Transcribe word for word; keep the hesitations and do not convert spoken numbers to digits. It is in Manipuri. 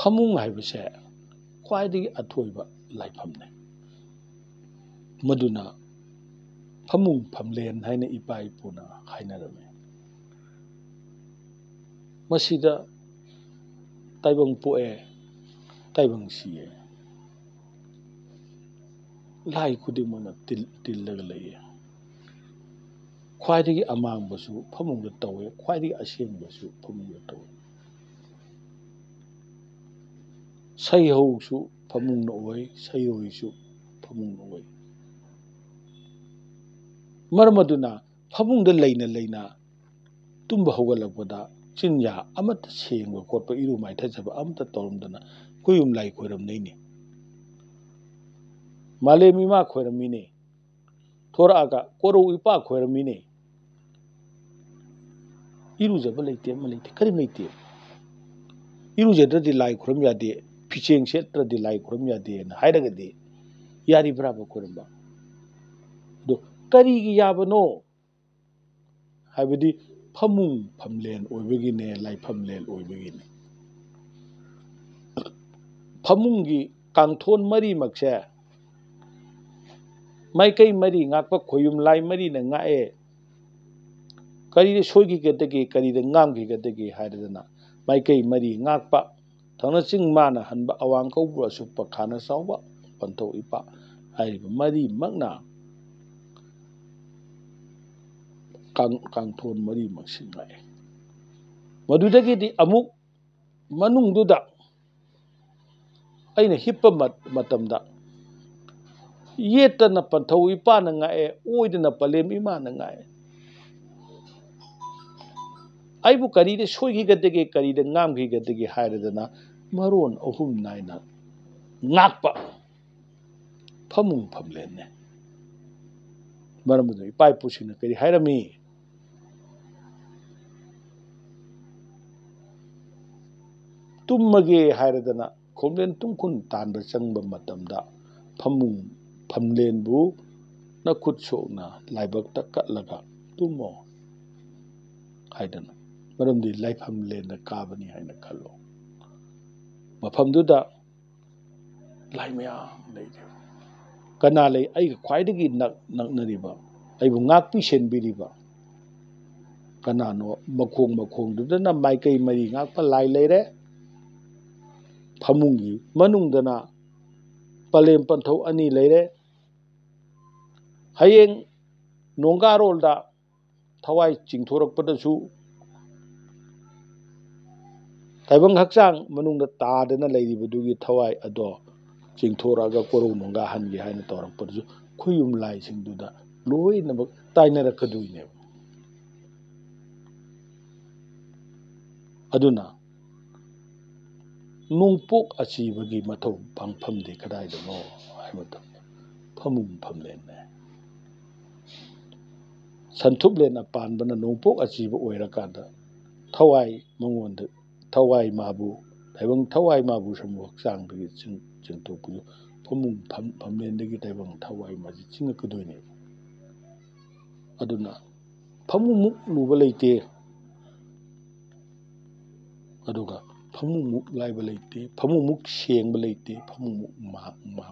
ꯐꯃꯨꯡ ꯍꯥꯏꯕꯁꯦ ꯈ꯭ꯋꯥꯏꯗꯒꯤ ꯑꯊꯣꯏꯕ ꯂꯥꯏꯐꯝꯅꯤ꯫ ꯃꯗꯨꯅ ꯐꯃꯨꯡ ꯐꯝꯂꯦꯟ ꯍꯥꯏꯅ ꯏꯄꯥ ꯏꯄꯨꯅ ꯍꯥꯏꯅꯔꯝꯃꯤ꯫ ꯃꯁꯤꯗ ꯇꯥꯏꯕꯪ ꯄꯣꯛꯑꯦ, ꯇꯥꯏꯕꯪ ꯁꯤꯌꯦ꯫ ꯂꯥꯏ ꯈꯨꯗꯤꯡꯃꯛꯅ ꯇꯤꯜ-, ꯇꯤꯜꯂꯒ ꯂꯩꯌꯦ꯫ ꯈ꯭ꯋꯥꯏꯗꯒꯤ ꯑꯃꯥꯡꯕꯁꯨ ꯐꯃꯨꯡꯗ ꯇꯧꯋꯦ, ꯈ꯭ꯋꯥꯏꯗꯒꯤ ꯑꯁꯦꯡꯕꯁꯨ ꯐꯃꯨꯡꯗ ꯇꯧꯋꯦ꯫ ꯁꯩꯍꯧꯁꯨ ꯐꯃꯨꯡꯅ ꯑꯣꯏ, ꯁꯩꯔꯣꯏꯁꯨ ꯐꯃꯨꯡꯅ ꯑꯣꯏ꯫ ꯃꯔꯝ ꯑꯗꯨꯅ ꯐꯃꯨꯡꯗ ꯂꯩꯅ ꯂꯩꯅ ꯇꯨꯝꯕ ꯍꯧꯒꯠꯂꯛꯄꯗ ꯆꯤꯟꯌꯥ ꯑꯃꯠꯇ ꯁꯦꯡꯕ ꯈꯣꯠꯄ, ꯏꯔꯨ ꯃꯥꯏꯊꯖꯕ ꯑꯃꯠꯇ ꯇꯧꯔꯝꯗꯅ ꯈꯨꯌꯨꯝ ꯂꯥꯏ ꯈꯣꯏꯔꯝꯅꯩꯅꯤ꯫ ꯃꯥꯂꯦꯝ ꯏꯃꯥ ꯈꯣꯏꯔꯝꯃꯤꯅꯤ꯫ ꯊꯣꯔꯛꯑꯒ ꯀꯣꯔꯧ ꯏꯄꯥ ꯈꯣꯏꯔꯝꯃꯤꯅꯤ꯫ ꯏꯔꯨꯖꯕ ꯂꯩꯇꯦ, ꯑꯃ ꯂꯩꯇꯦ, ꯀꯔꯤꯝ ꯂꯩꯇꯦ꯫ ꯏꯔꯨꯖꯗ꯭ꯔꯗꯤ ꯂꯥꯏ ꯈꯨꯔꯨꯝ ꯌꯥꯗꯦ, ꯐꯤꯆꯦꯡ ꯁꯦꯠꯇ꯭ꯔꯗꯤ ꯂꯥꯏ ꯈꯨꯔꯨꯝ ꯌꯥꯗꯦꯅ ꯍꯥꯏꯔꯒꯗꯤ ꯌꯥꯔꯤꯕ꯭ꯔꯥꯕ ꯈꯨꯔꯨꯝꯕ? ꯑꯗꯣ ꯀꯔꯤꯒꯤ ꯌꯥꯕꯅꯣ? ꯍꯥꯏꯕꯗꯤ ꯐꯃꯨꯡ ꯐꯝꯂꯦꯟ ꯑꯣꯏꯕꯒꯤꯅꯦ, ꯂꯥꯏꯐꯝꯂꯦꯟ ꯑꯣꯏꯕꯒꯤꯅꯦ꯫ ꯐꯃꯨꯡꯒꯤ ꯀꯥꯡꯊꯣꯟ ꯃꯔꯤꯃꯛꯁꯦ ꯃꯥꯏꯀꯩ ꯃꯔꯤ ꯉꯥꯛꯄ ꯈꯣꯌꯨꯝ ꯂꯥꯏ ꯃꯔꯤꯅ ꯉꯥꯛꯑꯦ꯫ ꯀꯔꯤꯗ ꯁꯣꯏꯈꯤꯒꯗꯒꯦ, ꯀꯔꯤꯗ ꯉꯥꯝꯈꯤꯒꯗꯒꯦ ꯍꯥꯏꯔꯗꯅ ꯃꯥꯏꯀꯩ ꯃꯔꯤ ꯉꯥꯛꯄ, ꯊꯪꯅ ꯆꯤꯡ ꯃꯥꯅ ꯍꯟꯕ, ꯑꯋꯥꯡ ꯀꯧꯕ꯭ꯔꯨ ꯑꯁꯨꯞꯄ ꯈꯥꯅ ꯆꯥꯎꯕ, ꯄꯟꯊꯧ ꯏꯄꯥ ꯍꯥꯏꯔꯤꯕ ꯃꯔꯤꯃꯛꯅ ꯀꯥꯡ-, ꯀꯥꯡꯊꯣꯟ ꯃꯔꯤꯃꯛꯁꯤ ꯉꯥꯛꯑꯦ꯫ ꯃꯗꯨꯗꯒꯤꯗꯤ ꯑꯃꯨꯛ ꯃꯅꯨꯡꯗꯨꯗ ꯑꯩꯅ ꯍꯤꯞꯄ ꯃꯠ-, ꯃꯇꯝꯗ ꯌꯦꯠꯇꯅ ꯄꯟꯊꯧ ꯏꯄꯥꯅ ꯉꯥꯛꯑꯦ, ꯑꯣꯏꯗꯅ ꯄꯂꯦꯝ ꯏꯃꯥꯅ ꯉꯥꯛꯑꯦ꯫ ꯑꯩꯕꯨ ꯀꯔꯤꯗ ꯁꯣꯏꯈꯤꯒꯗꯒꯦ, ꯀꯔꯤꯗ ꯉꯥꯝꯈꯤꯒꯗꯒꯦ ꯍꯥꯏꯔꯗꯅ ꯃꯔꯣꯟ ꯑꯍꯨꯝ ꯅꯥꯏꯅ ꯉꯥꯛꯄ ꯐꯃꯨꯡ ꯐꯝꯂꯦꯟꯅꯦ꯫ ꯃꯔꯝ ꯑꯗꯨꯅ ꯏꯄꯥ ꯏꯄꯨꯁꯤꯡꯅ ꯀꯔꯤ ꯍꯥꯏꯔꯝꯃꯤ? ꯇꯨꯝꯃꯒꯦ ꯍꯥꯏꯔꯗꯅ ꯈꯣꯡꯂꯦꯟ ꯇꯨꯡꯈꯨꯟ ꯇꯥꯟꯕ ꯆꯪꯕ ꯃꯇꯝꯗ ꯐꯃꯨꯡ ꯐꯝꯂꯦꯟꯕꯨ ꯅꯈꯨꯠ ꯁꯣꯛꯅ ꯂꯥꯏꯕꯛꯇ ꯀꯠꯂꯒ ꯇꯨꯝꯃꯣ ꯍꯥꯏꯗꯅ, ꯃꯔꯝꯗꯤ ꯂꯥꯏꯐꯝꯂꯦꯟꯗ ꯀꯥꯕꯅꯤ ꯍꯥꯏꯅ ꯈꯜꯂꯣ꯫ ꯃꯐꯝꯗꯨꯗ ꯂꯥꯏ ꯃꯌꯥꯝ ꯂꯩꯔꯦ꯫ ꯀꯅꯥ ꯂꯩ? ꯑꯩꯒ ꯈ꯭ꯋꯥꯏꯗꯒꯤ ꯅꯛ-, ꯅꯛꯅꯔꯤꯕ, ꯑꯩꯕꯨ ꯉꯥꯛꯄꯤ ꯁꯦꯟꯕꯤꯔꯤꯕ ꯀꯅꯥꯅꯣ? ꯃꯈꯣꯡ ꯃꯈꯣꯡꯗꯨꯗꯅ ꯃꯥꯏꯀꯩ ꯃꯔꯤ ꯉꯥꯛꯄ ꯂꯥꯏ ꯂꯩꯔꯦ꯫ ꯐꯃꯨꯡꯒꯤ ꯃꯅꯨꯡꯗꯅ ꯄꯂꯦꯝ ꯄꯟꯊꯧ ꯑꯅꯤ ꯂꯩꯔꯦ꯫ ꯍꯌꯦꯡ ꯅꯣꯡꯒꯥꯔꯣꯜꯗ ꯊꯋꯥꯏ ꯆꯤꯡꯊꯣꯔꯛꯄꯗꯁꯨ ꯇꯥꯏꯕꯪ ꯍꯛꯆꯥꯡ ꯃꯅꯨꯡꯗ ꯇꯥꯗꯅ ꯂꯩꯔꯤꯕꯗꯨꯒꯤ ꯊꯋꯥꯏ ꯑꯗꯣ ꯆꯤꯡꯊꯣꯔꯛꯑꯒ ꯀꯣꯔꯧ ꯅꯣꯡꯒꯥ ꯍꯟꯒꯦ ꯍꯥꯏꯅ ꯇꯧꯔꯛꯄꯗꯁꯨ ꯈꯨꯌꯨꯝ ꯂꯥꯏꯁꯤꯡꯗꯨꯗ ꯂꯣꯏꯅꯃꯛ ꯇꯥꯏꯅꯔꯛꯀꯗꯣꯏꯅꯦꯕ꯫ ꯑꯗꯨꯅ ꯅꯣꯡꯄꯣꯛ ꯑꯁꯤꯕꯒꯤ ꯃꯊꯧ ꯄꯥꯡꯐꯝꯗꯤ ꯀꯗꯥꯏꯗꯅꯣ ꯍꯥꯏꯕ ꯃꯇꯝꯗ ꯐꯃꯨꯡ ꯐꯝꯂꯦꯟꯅꯦ꯫ ꯁꯟꯊꯨꯞꯂꯦꯟ ꯑꯄꯥꯟꯕꯅ ꯅꯣꯡꯄꯣꯛ ꯑꯁꯤꯕ ꯑꯣꯏꯔꯀꯥꯟꯗ ꯊꯋꯥꯏ ꯃꯉꯣꯟꯗ, ꯊꯋꯥꯏ ꯃꯥꯕꯨ, ꯇꯥꯏꯕꯪ ꯊꯋꯥꯏ ꯃꯥꯕꯨ ꯁꯃꯨ ꯍꯛꯆꯥꯡꯗꯒꯤ ꯆꯤꯡ-, ꯆꯤꯡꯊꯣꯛꯄꯗꯨ ꯐꯃꯨꯡ ꯐꯝ-, ꯐꯝꯂꯦꯟꯗꯒꯤ ꯇꯥꯏꯕꯪ ꯊꯋꯥꯏ ꯃꯥꯁꯤ ꯆꯤꯡꯉꯛꯀꯗꯣꯏꯅꯦꯕ꯫ ꯑꯗꯨꯅ ꯐꯃꯨꯡꯃꯨꯛ ꯂꯨꯕ ꯂꯩꯇꯦ, ꯑꯗꯨꯒ ꯐꯃꯨꯡꯃꯨꯛ ꯂꯥꯏꯕ ꯂꯩꯇꯦ, ꯐꯃꯨꯡꯃꯨꯛ ꯁꯦꯡꯕ ꯂꯩꯇꯦ, ꯐꯃꯨꯡꯃꯨꯛ ꯃꯍꯥꯛ ꯃꯥ